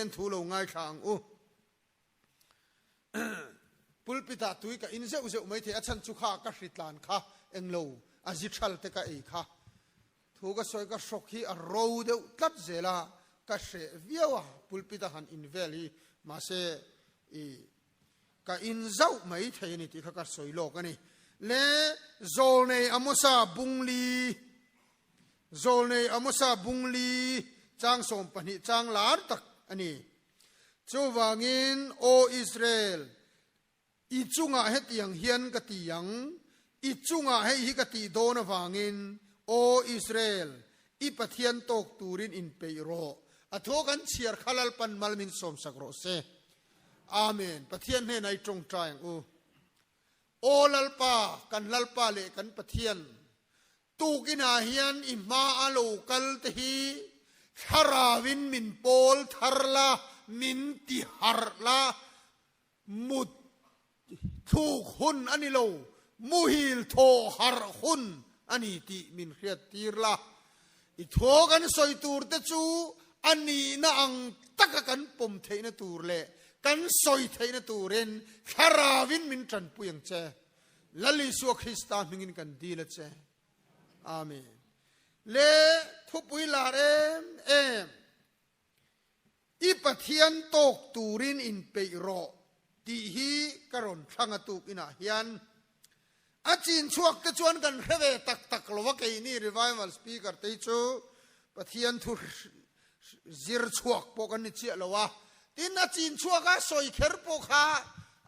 Pathian thu lo ngaithla ang u. Pulpit ah tui ka in zeuh zeuh mai thei a chhan chu kha ka hritlan kha englo a zi thal te ka ei kha. Thu ka sawi ka hrawk hi a ro deuh tlat zel a, ka hreh viau a pulpit a han in vel hi mahse i ka in zauh mai thei a ni tih kha ka sawi lawk a ni. Le Zawlnei Amosa Bungli Zawlnei Amosa Bungli chang 12 chang lar tak a ni. Chuvangin, Aw Israel, i chungah hetiang hian ka ti ang, i chungah hei hi ka tih dawn avangin, Aw Israel, i Pathian tawk turin inpeih rawh. A thu kan chhiar kha Lalpan mal min sawmsak rawh se. Amen. Pathian hnenah i tawngtai ang u. Aw Lalpa, kan Lalpa leh kan Pathian, Tukinah hian i hma a lo kal te hi thlarauin min pawl thar la, min ti harh la, mut thluk hun a ni lo, muhil thaw harh hun a ni tih min hriat tir la. I thaw kan sawi tur te chu a nihna ang taka kan pawm theihna tur leh kan sawi theihna turin thlarauin min tanpui ang che. Lal Isua Krista hmingin kan dil a che. Amen. Le thupui lar em em. I Pathian tawk turin in peih rawh tih hi ka rawn thlang a tuk inah hian a chin chhuak te chuan kan hre ve tak tak lo a keini revival speaker te hi chu Pathian thu zir chhuak pawh kan ni chiah lo a, tin a chin chhuak a sawi kher pawh kha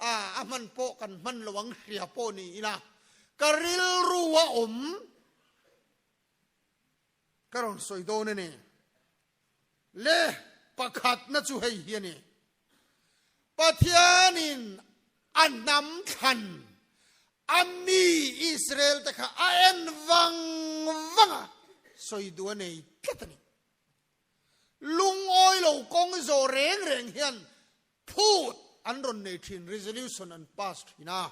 a a hman pawh kan hman lo ang hria pawh ni ila ka rilru a awm ka rawn sawi dawn a ni. Le pakhatna chu hei hi a ni. Pathianin a hnam thlan a mi Israel te kha a en vang vang a, sawi duh a nei tlat a ni. Lungawi lo kawng zawh reng reng hian phut an rawn nei thin, resolution an pass thin a.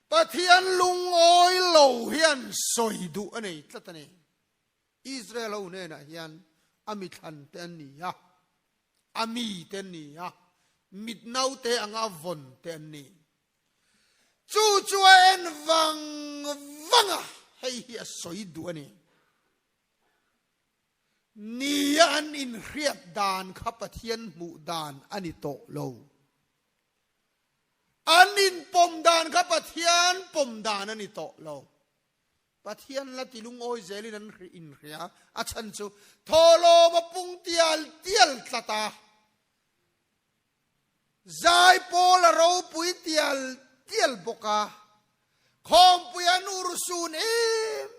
Pathian lungawi lo hian sawi duh a nei tlat a ni. Israel ho hnenah hian a mi thlan te an ni a, a mi te an ni a, mit naute anga vawn te an ni. Chu chu a en vang vang a, hei hi a sawi duh a ni. Nia an inhriat dan kha Pathian hmuh dan a ni tawh lo. An inpawm dan kha Pathian pawm dan a ni tawh lo. Pathian la ti lungawi zelin an inhria, a chhan chu thawhlawm a pung tial tial tlat a, zai pawl a ropui tial tial bawk a, khawmpui an urhsun em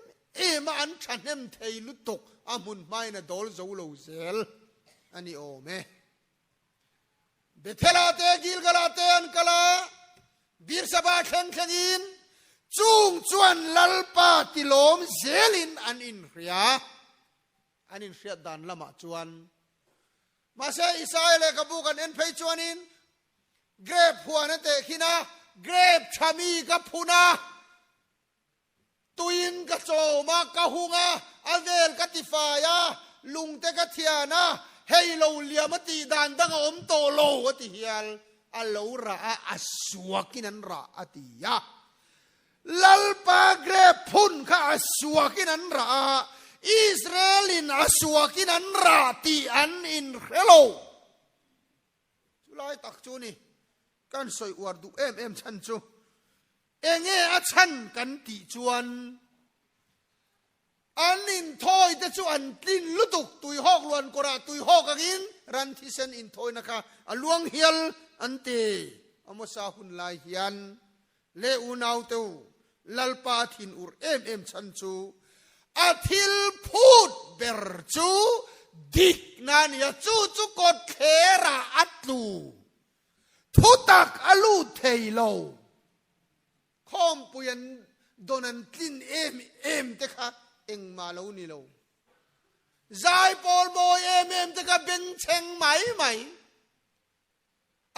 em a, an thahnem thei lutuk a hmun hmain a dawl zo lo zel a ni awm e. Bethel-ah te, Gilgal-ah te an kal a, Beerseba thleng thlengin chung chuan Lalpa tilawm zelin an inhria. An inhriat dan lamah chuan. Mahse, Isaia lehkhabu kan en phei chuanin grep huan a tehkhin a, grep tha mi ka phun a, Tuiin ka chawm a, ka hung a, a vel ka tifai a, lungte ka thian a, hei lo liam a tih dan dang a awm tawh lo a ti hial. A lo rah a, a suakin an rah a ti a. Lalpa grep phun kha a suakin an rah a, Israel-in a suakin an rah tih an inhre lo. Chulai tak chu ni kan sawi uar duh em em chhan chu enge a chhan kan tih chuan an inthawi te chu an tlin lutuk tuihawk luan kawrah tuihawk angin ran thisen inthawina kha a luang hial an ti. Amosa hun lai hian le unau te u Lalpa thin ur em em chhan chu a thil phut ber chu dikna a ni a, chu chu kawtthlerah a tlu. Thutak a lut thei lo. Khawmpui an dawn an tlin em em te kha engmah lo ni lo. Zaipawl mawi em em te kha bengchheng mai mai.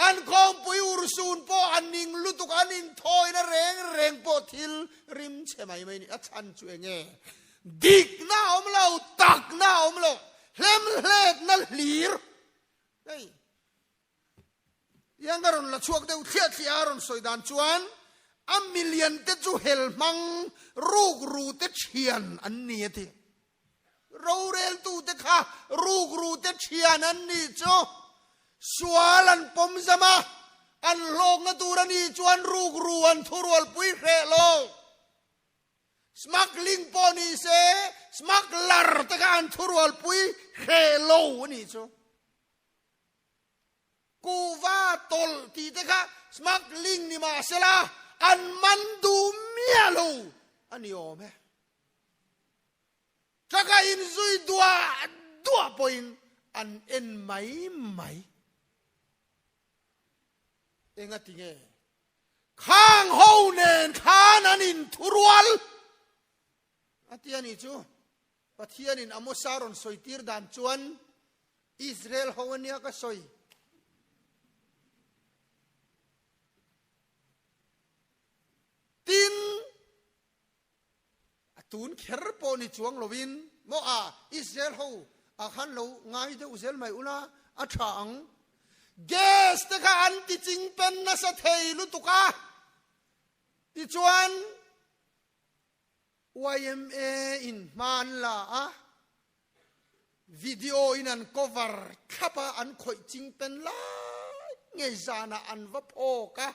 An khawmpui urhsun pawh a ning lutuk, an inthawina reng reng pawh thil rim chhe mai mai ni. A chhan chu eng nge? Dikna a awm lo, takna a awm lo, hlemhletna hlir. Hei. Tiang ka rawn la chhuak deuh thliah thliah a rawn sawi dan chuan a milian te chu hel hmang ruk ru te thian an ni a ti. Roreltu te kha ruk ru te thian an nih chu sual an pawm zam a, an hlawkna tur a nih chuan ruk ru an thurualpui hreh lo. Smuggling pawh ni se smuggler te kha an thurualpui hreh lo a nih chu. Kuhva tawlh tih te kha smuggling ni mah sela an man duh miah lo a ni awm e. Truck-a inzui duah duah pawhin an en mai mai. Enga ti nge? Khang ho nen khan an inthurual a ti a nih chu. Pathianin Amosa rawn sawi tir dan chuan Israel ho a nia ka sawi. Tin, a tun kher pawh ni chuang lovin maw a Israel ho ah khan lo ngai deuh zel mai ula a tha ang. Gas te kha an ti ching pen nasa thei lutuk a. Tichuan YMA in hma an la a, video in an cover thlap a, an khawih ching pen lai ngei zanah an va phawk a,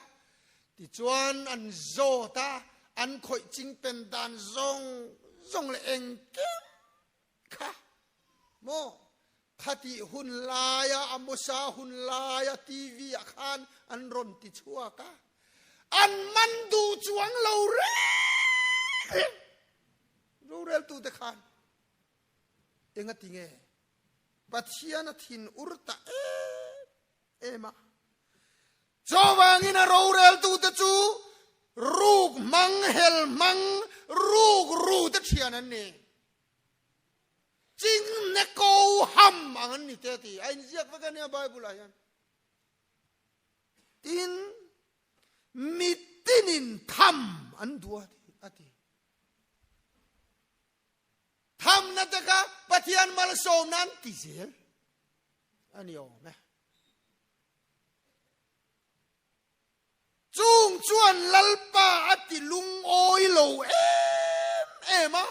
tichuan an zawt a, an khawih ching pen dan zawng zawng leh engkim kha maw khatih hun laia Amosa hun laia TV ah khan an rawn ti chhuak a, an man duh chuang lo reng reng roreltute khan enga ti nge Pathian a thin ur ta em em a. Chuvangin a roreltute chu ruk hmang, hel hmang, ruk ru te thian an ni. Ching ne ko ham ang an ni te ti. A inziak vek a nia Bible ah hian. Tin, mitinin tham an duh a ti. Thamna te kha Pathian malsawmna an ti zel a ni awm e. Chung chuan Lalpa a ti lungawi lo em em a,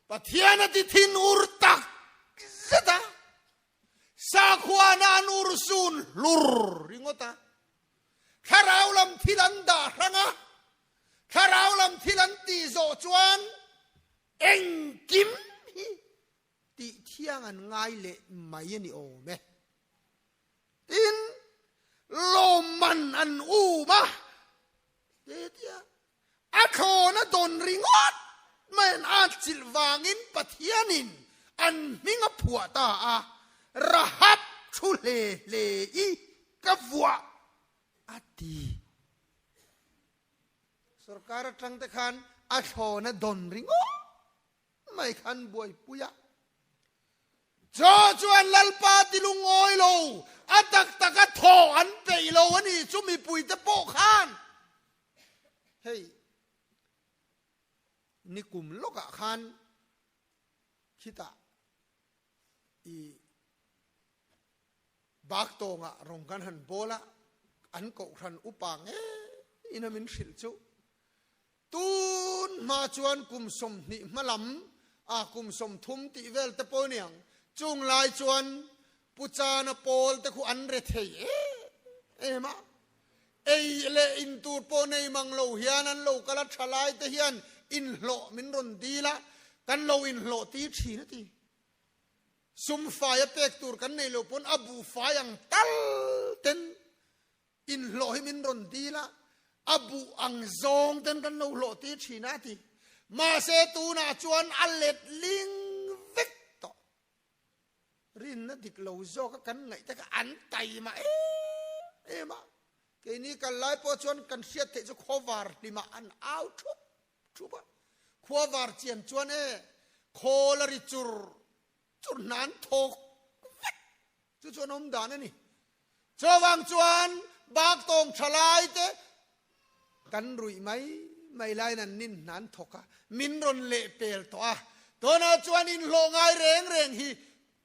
Pathian a ti thin ur tak zet a, sakhuana an ur sun hlur ringawt a, thlarau lam thil an dah hrang a, thlarau lam thil an tih zawh chuan engkim hi tih thiang an ngai leh mai a ni awm e. Tin, lawmman an um a, hetia a thlawna dawn ringawt mai an atchilh vangin Pathianin an hming a phuah ta a, Rahab thu hle hle i ka vuah a ti. Sorkar atang te khan a thlawna dawn ringawt mai khan buaipui a. Chaw chuan Lalpa ti lungawi lo, a tak tak a thaw an peih lo a nih chu mipuite pawh khan. Hei, nikum lawkah khan khitah i Baktawngah rawng kan han bawl a, an kohhran upa ngeiin a min hrilh chu. Tun hma chuan kum 20 hma lam a kum 30 tih vel te pawh aniang, chung lai chuan Pu Chana pawl te khu an re thei em em a, ei leh in tur pawh nei mang lo hian an lo kal a, thalai te hian inhlawh min rawn dil a, kan lo inhlawh tir thin a ti. Sum fai a pek tur kan nei lo pawn a buhfai ang tal ten inhlawh hi min rawn dil a, a buh ang zawng ten kan lo hlawh tir thin a ti. Mahse tunah chuan a let ling vek tawh. Rinna dik lo zawk a kan ngaih te kha an taima em em a. Keini kal lai pawh chuan kan hriat theih chu khawvar hlimah an au thup thup a. Khuavar chian chuan e khawl a ri chur chur hna an thawk vek. Chu chu an awm dan a ni. Chuvang chuan Baktawng thalai te kan ruih mai mai laiin an nin hna an thawk a, min rawn leh pel tawh a. Tunah chuan inhlawh ngai reng reng hi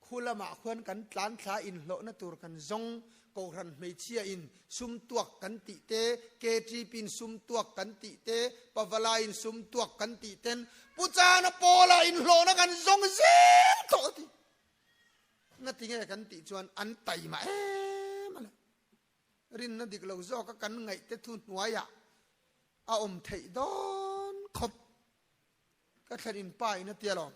khu lamah khuan kan tlan thla inhlawhna tur kan zawng. Kohhran hmeichhia in sum tuak kan tih te, KTP in sum tuak kan tih te, Pavalai in sum tuak kan tih ten Pu Chana Pawla inhlawhna kan zawng zel tawh a ti. Ngati nge kan tih chuan an taima em a le. Rinna dik lo zawka kan ngaih te thu hnuaiah a awm theih dawn khawp. Ka thlen in pa in a tia lo.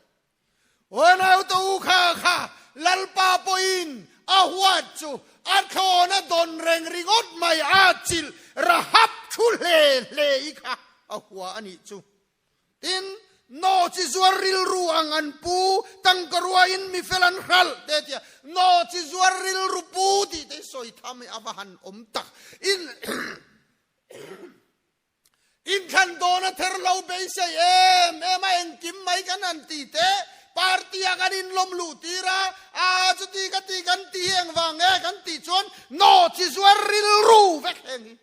Aw naute u kha kha Lalpa pawhin a huat chu a thlawn a dawn reng ringawt mai a chilh Rahab thu hle hle i kha a hua a nih chu. Tin, Naw chi zuar rilru ang an pu, tangka ruain mi fel an hralh te a tia. Naw chi zuar rilru pu tih te hi sawi tham hi a va han awm tak. In Inthlan dawn a ther lo beisei em em a engkim mai kan han ti te, party ah kan inlawm luh tir a, aa chuti ka ti kan ti hi engvang nge kan tih chuan naw chi zuar rilru vek heng hi.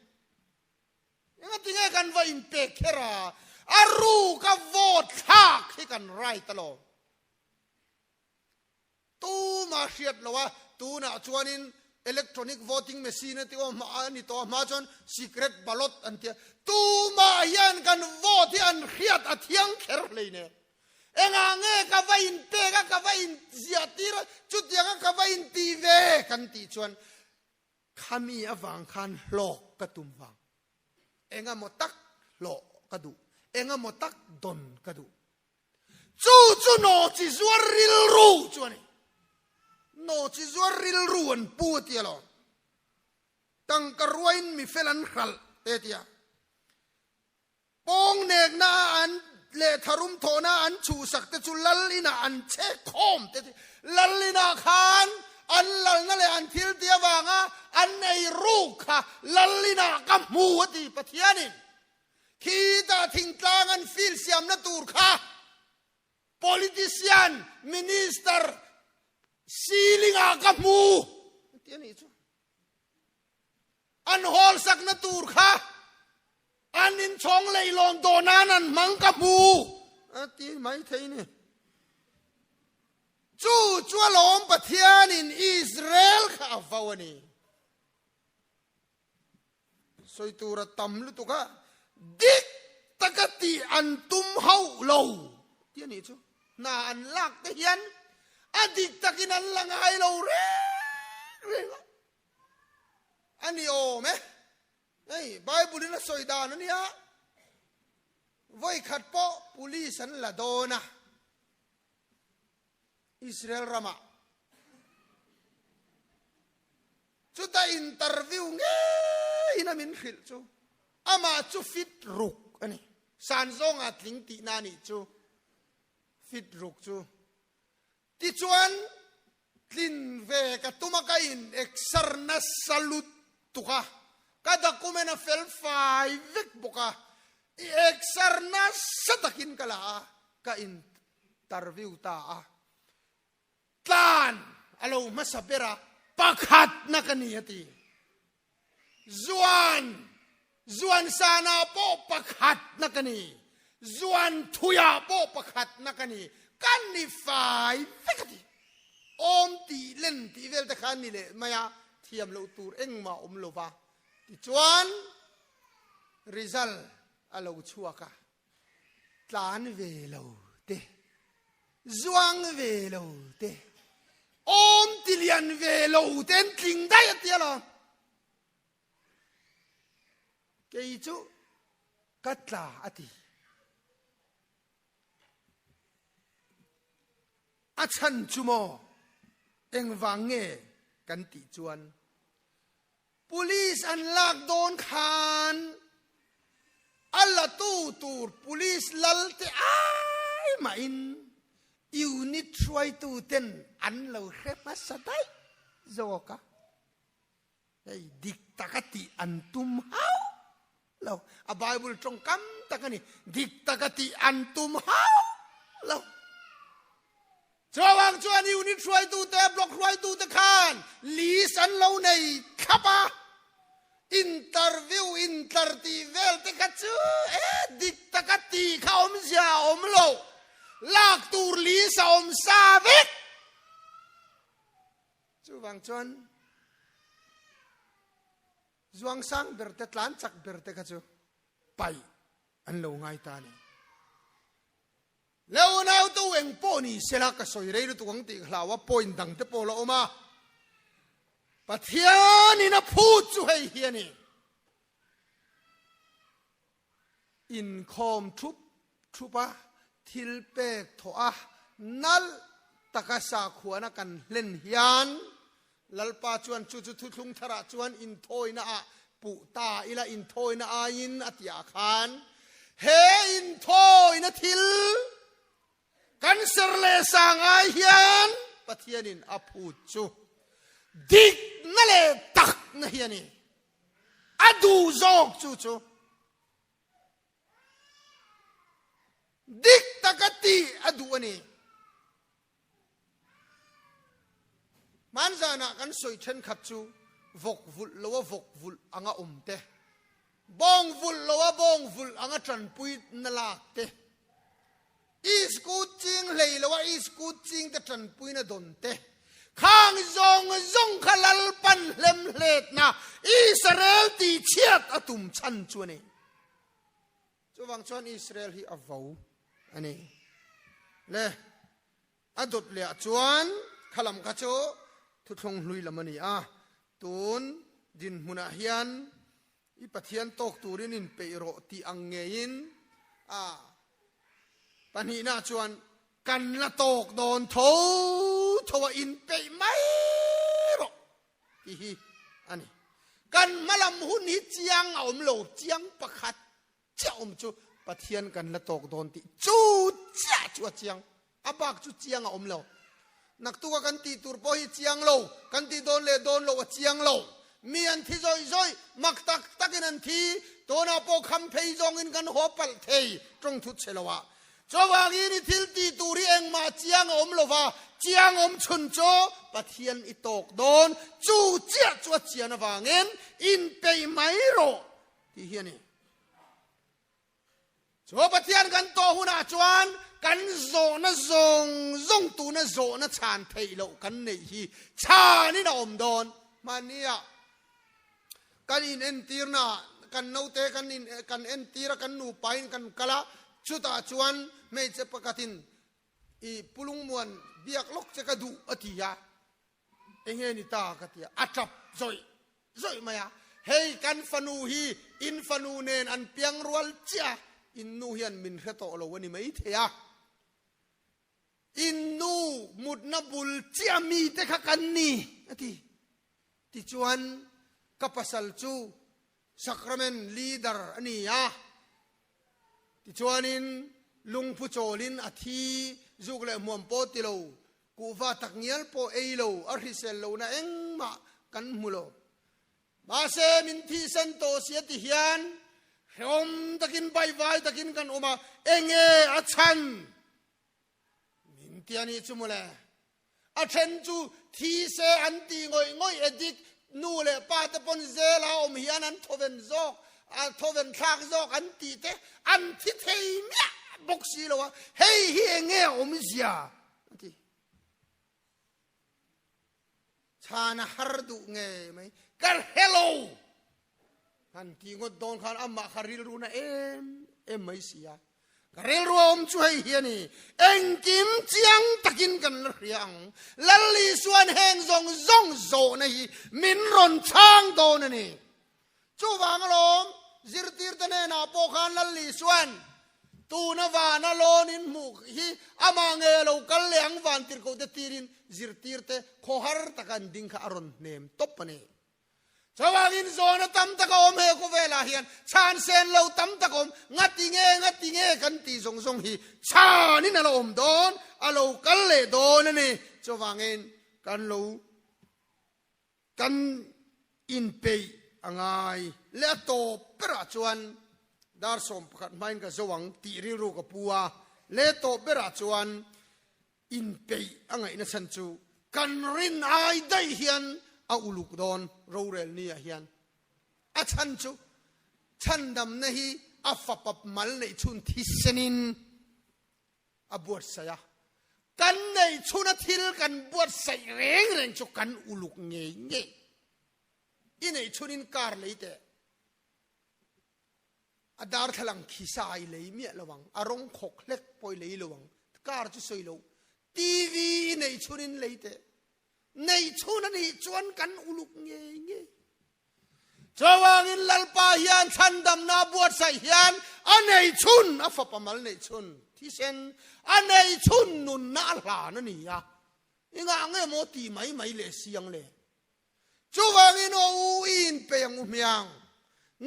Engati nge kan va inpek kher a, a ruk a vote thlak hi kan right alawm. Tuma hriat lo a, tunah chuanin electronic voting machine a ti awm a ni tawh a, hma chuan secret ballot an ti a, tumah hian kan vote hi an hriat a thiang kher hleinem. Engah nge ka va inpek a, ka va inziah tir a, chutianga ka va intih ve kan tih chuan khami avang khan hlawk ka tum vang. Engemaw tak hlawh ka duh, engemaw tak dawn ka duh. Chu chu naw chi zuar rilru chu a ni. Naw chi zuar rilru an pu a ti alawm. Tangka ruain mi fel an hralh te a ti a. Pawng nekna a an leh tharum thawhna an chhuhsak te chu lal inah an chhek khawm te a ti. Lal inah khan an lalna leh an thil ti avanga an ei ruk kha lal inah ka hmu a ti Pathianin. Khitah thingtlang an field siamna tur kha politician, minister ceiling ah ka hmu ti a nih chu. An hall sakna tur kha an inchhawng leilawn dawh nan an hmang ka hmu a ti mai thei ni. Chu chu alawm Pathianin Israel kha a vo a ni. Sawi tur a tam lutuk a, dik taka tih an tum hauh lo tih a nih chu. Hna an lak te hian a dik takin an la ngai lo reng reng a. A ni awm e. Hei Bible in a sawi dan a nia. Vawi khat pawh police an la dawn a. Israel ramah Chuta interview ngeiin a min hrilh chu amah chu fit ruk a ni. San zawnga tling tihna a nih chu fit ruk chu. Tichuan tlin ve ka tum a ka in exer nasa lutuk a, ka document a fel fai vek bawk a, i exer nasa takin ka la a, ka interview ta a. Tlan a lo hmasa ber a, pakhatna ka ni a ti. Zuan, zuan sanah pawh pakhatna ka ni, zuan thuiah pawh pakhatna ka ni, ka ni fai vek a ti. Awm tih len tih vel te kha a ni leh mai a, thiam loh tur engmah awm lo va. Tichuan result a lo chhuak a. Tlan ve lo te, zuang ve lo te, awm ti lian ve lo te an tling daih a tia lo. Kei chu ka tla a ti. A chhan chu maw engvang nge kan tih chuan Police an lak dawn khan a latu tur police lal te ai mahin unit hruaitu ten an lo hre hmasa daih zawk a, hei dik taka tih an tum hauh lo. A Bible tawngkam tak a ni, dik taka tih an tum hauh lo. Chuvang chuan unit hruaitute, block hruaitute khan list an lo nei thlap a, interview intlar tih vel te kha chu e dik taka tih kha awmzia a awm lo, lak tur list a awm sa vek. Chuvang chuan. Zuang sang ber te tlan chak ber te kha chu paih an lo ngai ta a ni. Leonau to eng pawh ni sela ka sawi rei lutuk ang tih ka hlau a, point dang te pawh la awm a. Pathianin a phut chu hei hi a ni. Inkhawm thup thup a, thil pek thawh a, nalh taka sakhuana kan hlen hian Lalpa chuan chu chu thuthlung tharah chuan inthawina ah puh ta ila inthawina aiin a tih ah khan he inthawina thil kan ser leh sang ai hian Pathianin a phut chu dikna leh takna hi a ni. A duh zawk chu chu dik taka tih a duh a ni. Hmanzanah kan sawi thenkhat chu vawk vulh loa vawk vulh anga awm te, bawng vulh loa bawng vulh anga tanpui na lak te, iskut ching hlei loa iskut ching te tanpui na dawn te, khang zawng zawng kha Lalpan hlemhletna Israel tihchhiat a tum chhan chu a ni. Chuvang chuan Israel hi a vo a ni. Le a dawt leh ah chuan kha lam kha chu thuthlung hlui lam a ni a, tun dinhmunah hian i Pathian tawk turin inpeih rawh tih ang ngeiin a pahnihna chuan kan la tawk dawn tho tho a inpeih mai rawh tih hi a ni. Kan hmalam hun hi chiang a awm lo, chiang pakhat chiah awm chu Pathian kan la tawk dawn tih chu chiah chu a chiang. A bak chu chiang a awm lo. Naktuka kan tih tur pawh hi chiang lo, kan tih dawn leh dawn lo a chiang lo. Mi an thi zawih zawih, mak tak takin an thi, tunah pawh kham phei zawngin kan haw palh thei tawng thut che lo ah. Chuvangin i thil tih tur hi engmah chiang a awm lo va, chiang awm chhun chu Pathian i tawk dawn, chu chiah chu a chian avangin inpeih mai rawh tih hi a ni. Chu Pathian kan tawh hunah chuan kan zawhna zawng zawng tuna zawhna chhan theih loh kan neih hi chhanin a awm dawn. Hmanniah kan inentirnaah kan naute kan in kan entir a, kan nupain kan kal a, chutah chuan hmeichhe pakhatin i pulungmuan biak lawk che ka duh a ti a, enge ni ta ka ti a, a tap zawih zawih mai a, hei kan fanu hi in fanu nen an piang rual chiah a, in nu hian min hre tawh lo a ni maithei a, in nu mutna bul chiah mite kha kan ni a ti. Tichuan ka pasal chu Sacrament leader a ni a, tichuanin lungphu chawlin a thi zuk leh hmuam pawh ti lo, kuhva tak ngial pawh ei lo, a hrisel lohna engmah kan hmu lo. Mahse min thihsan tawh si a ti hian hrehawm takin baihvai takin kan awm a, enge a chhan? Min ti a nih chu mawle. A then chu thi se an ti ngawih ngawih edik nu leh pa te pawn zela awm hian an thawven zawk, a thawven thlak zawk an tih te an thi thei miah bawk si lo a, hei hi enge a awmzia a ti. Chhan a har duh ngei mai, ka hre lo han ti ngawt dawn khan amah kha rilru na em em mai si a. Ka rilru a awm chu hei hi a ni, engkim chiang takin kan la hria ang, Lal Isuan heng zawng zawng zawhna hi min rawn chhang dawn a ni. Chuvang alawm, zirtirte hnenah pawh khan Lal Isuan tuna vana lawn in hmuh hi amah nge a lo kal leh ang van tirhkohte tirin zirtirte khawhar taka an ding kha a rawn hnem tawp a ni. Chuvangin zawhna tam tak a awm he khawvelah hian chhan sen lo tam tak a awm, ngati nge ngati nge kan tih zawng zawng hi chhanin a lo awm dawn, a lo kal leh dawn a ni. Chuvangin kan lo Kan inpeih a ngai leh a tawp berah chuan dar 11 hmain ka zo ang tih rilru ka pu a, leh tawp berah chuan inpeih a ngaihna chhan chu kan rin ai daih hian a uluk dawn rorel ni ah hian a chhan chu chhandamna hi a fapap mal neih chhun thisenin a buatsaih a, kan neih chhuna thil kan buatsaih reng reng chu kan uluk ngei ngei. I neih chhunin car lei teh. A darthlalang khi sa i lei miah lo ang, a rawng khawk hlek pawh i lei lo ang, car chu sawi lo. TV i neih chhunin lei teh. Neih chhun a nih chuan kan uluk ngei ngei. Chuvangin Lalpa hian chhandamna a buatsaih hian a neih chhun, a fapa mal neih chhun, thisen a neih chhun nunna a hlan a ni a. I ngah nge maw ti mai mai leh siang le. Chuvangin aw u i inpei ang u hmiang.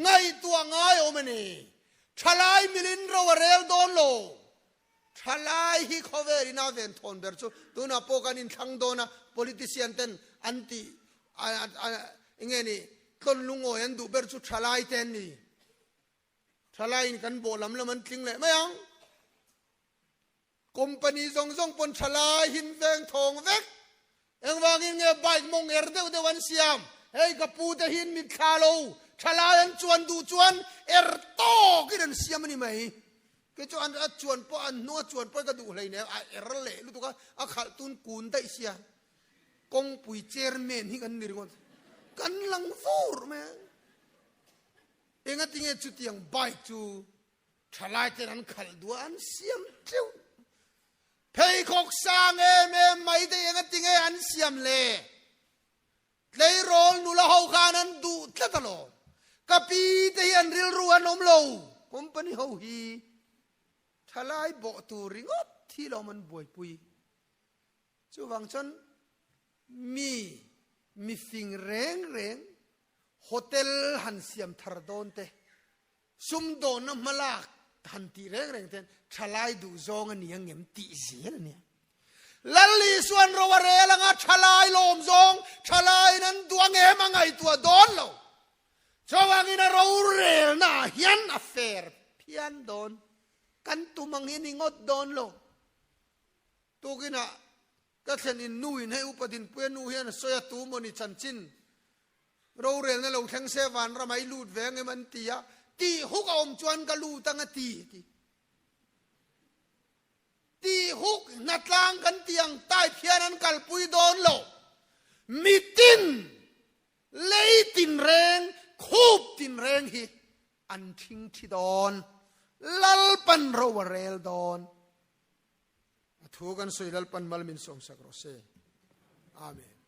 Ngaihtuah ngai awm a ni. Thalai milin ro a rel dawn lo. Thalai hi khawvel ina ven thawn ber chu tunah pawh kan inthlang dawn a, politician ten an tih enge ni tlawn lungawi an duh ber chu thalai te an ni. Thalai in kan bawh lam lam an tling leh mai ang. Company zawng zawng pawn thalai hin veng thawng vek. Engvangin nge bike mawng er deuh deuh an siam? Hei ka pu te hian mitthla lo, thalai an chuan duh chuan er tawkin an siam a ni mai. Kei chu an a chuan pawh an hnung a chuan pawh ka duh hleinem a er leh lutuk a, a khalh tun kun daih sia. Kawngpui chairman hi kan ni ringawt. Kan lang vur mai a. Engatinge chutiang bike chu Thalai ten an khalh duh a, an siam teuh. Pheikhawk sang em em mai te eng a ti nge an siam le? Tleirawl nula ho khan an duh tlat alawm. Ka pi te hi an rilru an awm lo. Company ho hi thalai bawh tur ringawt hi lawm an buaipui. Chuvang chuan mi mifing reng reng hotel han siam thar dawn te Sumdawnna hmalak han tih reng reng ten thalai duh zawng a ni ang em tih zel a nia. Lal Isuan ro a rel anga thalai lawm zawng thalaiin an duh ang em a ngaihtuah dawn lo. Chuvangin a rorelna ah hian a fair phian dawn. Kan tum ang hi a ni ngawt dawn lo. Tukinah ka thlen in nu in hei upa Dinpuia nu hian a sawi a tu maw ni chanchin Rorelna lo thleng se vanram ah i lut ve ang em an ti a, tih huk a awm chuan ka lut ang a ti a ti. Tih huk hnatlang kan ti ang type hian an kalpui dawn lo. Mitin, lei tinreng, khup tinreng hi an thing thi dawn. Lalpan ro a rel dawn. A thu kan sawi Lalpan mal min sawmsak rawh se. Amen.